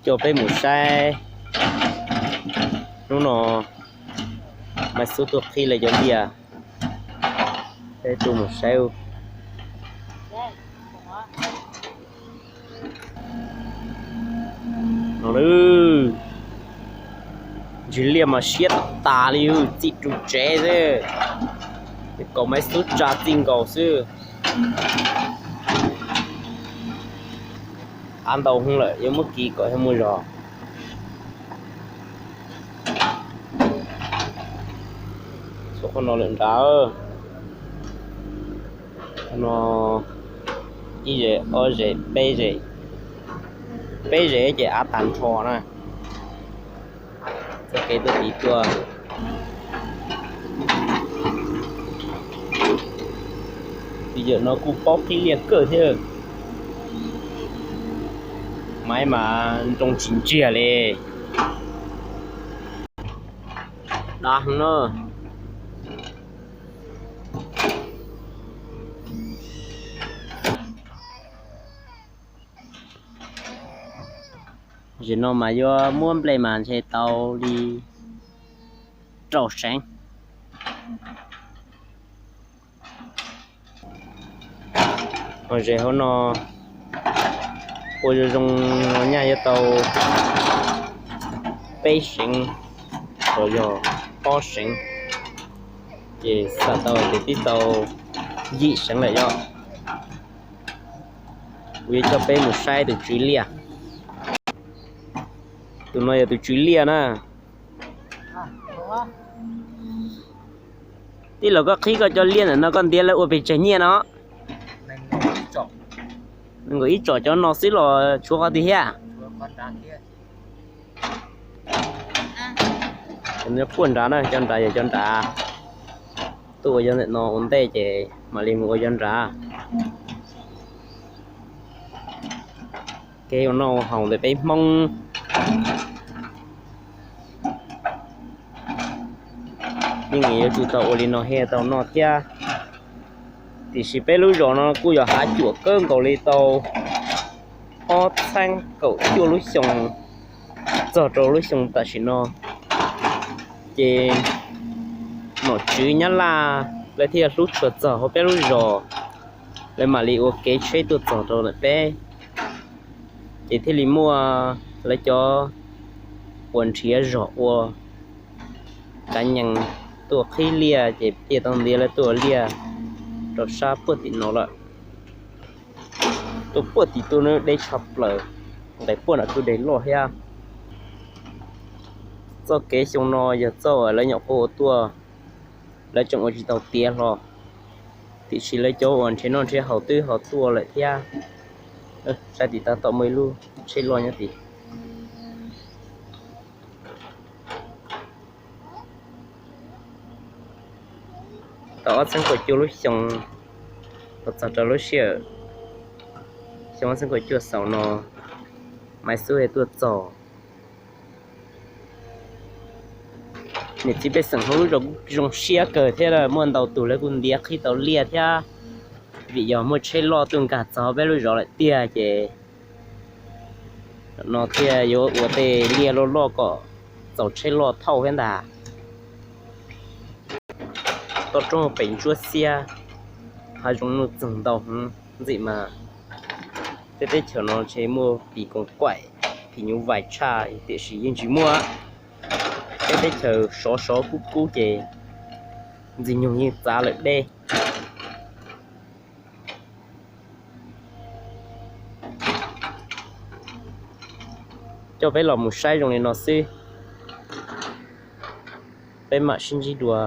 Coj peb mus saib, hnub no Maiv Xub tuaj qhib lawv cov liaj, peb tuaj mus saib. No, ntswg liaj mas siab tas li, txij ru tsev xwb, kom Maiv Xub tsa txij nkaus xwb. Av ntau heev lawm, yuav muab kiv kom muaj zog. Qhov no lawm nrad, no ib zes, ob zes, peb zes, peb zes ces av tag nrho na. Txoj kev tuaj tid tuaj, tus yawm no kuj paub qhib liaj kawg thiab. Maiv mas nroo tsis ntsiag li. Dav heev na. Zem no mas yuav muab nplej mas ntshe tau li rau seev. Ho zem hauv no ua zoo zoo no nyaj yuav tau peb seev los yog ob seev, ces xam tau tias twb tau yim seev lawm yom. Kuv yuav coj peb mus saib tus tswv liaj. Tus no yog tus tswv liaj na. Tij laug, koj qhib koj cov liaj ntawm no koj ntiav lawv ua pes tsawg nyiaj no? Nees nkaum ib tsom cov no xwb los tshuav qhov twg thiab? Puag nrad na, cov nrad yog cov nrad. Tuaj ua cov ntawm no ua ntej ces mam li mus ua cov nrad. Kev ua noj ua haus ntawm peb Hmoob, yeej yuav tsum tau ua li no thiaj tau noj thiab. Tiam sis peb lub zos no kuj yog hav cuam kawg nkaus li, tau ob txhiab kaum cuaj lub xyoo txog rau lub xyoo tam sim no, ces nom tswv Nyab Laj lawv thiaj hlub tshua txog hauv peb lub zos, lawv mam li ua kev tsheb tuaj txog rau ntawm peb. Ces thiaj li muaj lawv cov uas nrhiav zog ua kav nyees tuaj qhib liaj, ces thiaj tau ntiav lawv tuaj ua liaj rau sab puag tim no lawm. Tuaj puag tim tuaj no deb tshaj plaws, nqes puag nram tus dej loj thiab. Txoj kev xyoo no yog txoj uas lawv nyuam qhuav ua tuaj, lawv tseem ua tsis tau tiav hlo, tiam sis lawv cov uas nrhiav noj nrhiav haus twb ho tuaj lawm thiab. Saib tim tab tom muaj ib lub tsheb loj nyob tim Tau ob txhiab kaum cuaj lub xyoo los txog rau lub sij hawm xyoo ob txhiab kaum cuaj xaus no, Maiv Xub tuaj txog. Niam txiv pej xeem hauv lub zos kuj zoo siab kawg thiab, muaj ntau tus lawv kuj ntiav qhib tau liaj thiab, vim yog muaj tsheb loj tuaj nkag txog peb lub zos lawm tiag ces no thiaj yuav ua tej liaj loj loj kom txaus tsheb loj thauj thiab ntag. Toj roob pem ntsuab xiab, hav zoov nuj txeeg ntau heev ntxim mas. Tej teb chaws no ntshe muaj phim koos kaim, phim nyuj vais tshaj tiam sis yeej tsis muaj. Tej teb chaws sov sov kub kub ces ntxwg nyoog yeej txav lawm deb. Coj peb los mus saib zoo li no xwb, peb mam sib ntsib dua